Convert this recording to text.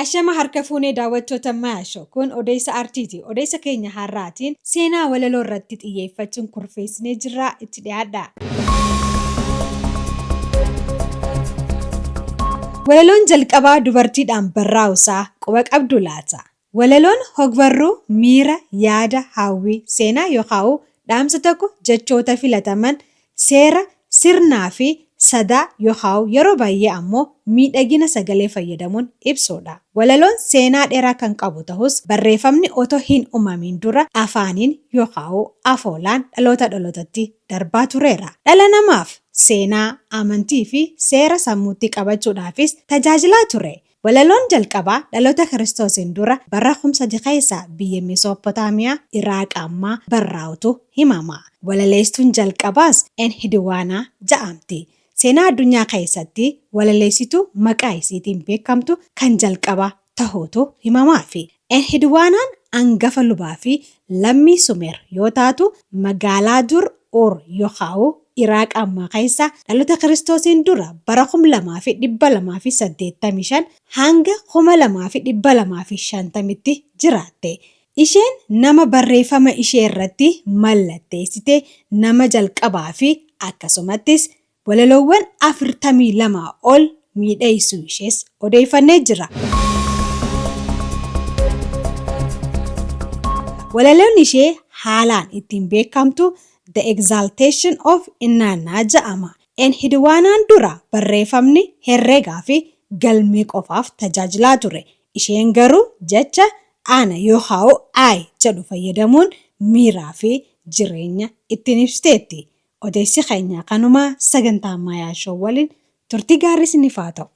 Ashama harka fuunee daawwattoota Mayaasho kun odeessa artiiti. Odeessa keenya har'aatiin seenaa walaloo irratti xiyyeeffachuun kurfeessinee jirra itti dhiyaadha. Walaloon jalqabaa dubartiidhaan barraa'uusaa quba qabduu laata? Walaloon hogbarruu miira, yaada, hawwii, seenaa yookaan dhaamsa tokko jechoota filataman, seera, sirnaa fi sadaa yookaan yeroo baay'ee ammoo miidhagina sagalee fayyadamuun ibsuudha. Walaloon seenaa dheeraa kan qabu tahus barreeffamni otoo hin umamiin dura afaaniin yookaan afoolaan dhaloota dhalootatti darbaa tureera. Dhala namaaf seenaa, amantii fi seera sammuutti qabachuudhaafis tajaajilaa ture. Walaloon jalqabaa dhaloota Kiristoosiin dura bara 3000 keessa biyya Mesoopotaamiyaa, Iraaq ammaa, barraa'utu himama. Walaleessituun jalqabaas Enhidiwaanaa ja'amti. Seenaa addunyaa keessatti walaleessituu maqaa isiitiin beekamtu kan jalqabaa tahuutu himamaafi. Enhidiwaanaan angafa lubaa fi lammii Sumeer yoo taatu, magaalaa dur Ur yookaan Iraaq ammaa keessa dhaloota Kiristoosiin dura bara 2285 hanga 2250tti jiraatte. Isheen nama barreeffama ishee irratti mallatteessite nama jalqabaa fi akkasumattis Walaloowwan 42 ol miidheeysuu ishees odeeyfannee jirra. Walaloon ishee haalaan ittiin beekamtu The Exaltation of Inanna ja'ama. Enhidwaanaan dura barreefamni herreegaa fi galmee qofaaf tajaajilaa ture. Isheen garuu jecha ana yookaan I jedhu fayyadamuun miiraa fi jireenya ittiin ibsiteetti. Odeessi keenya kanuma sagantaa Maayaa Show waliin turtii gaarii isiniif haa ta'u.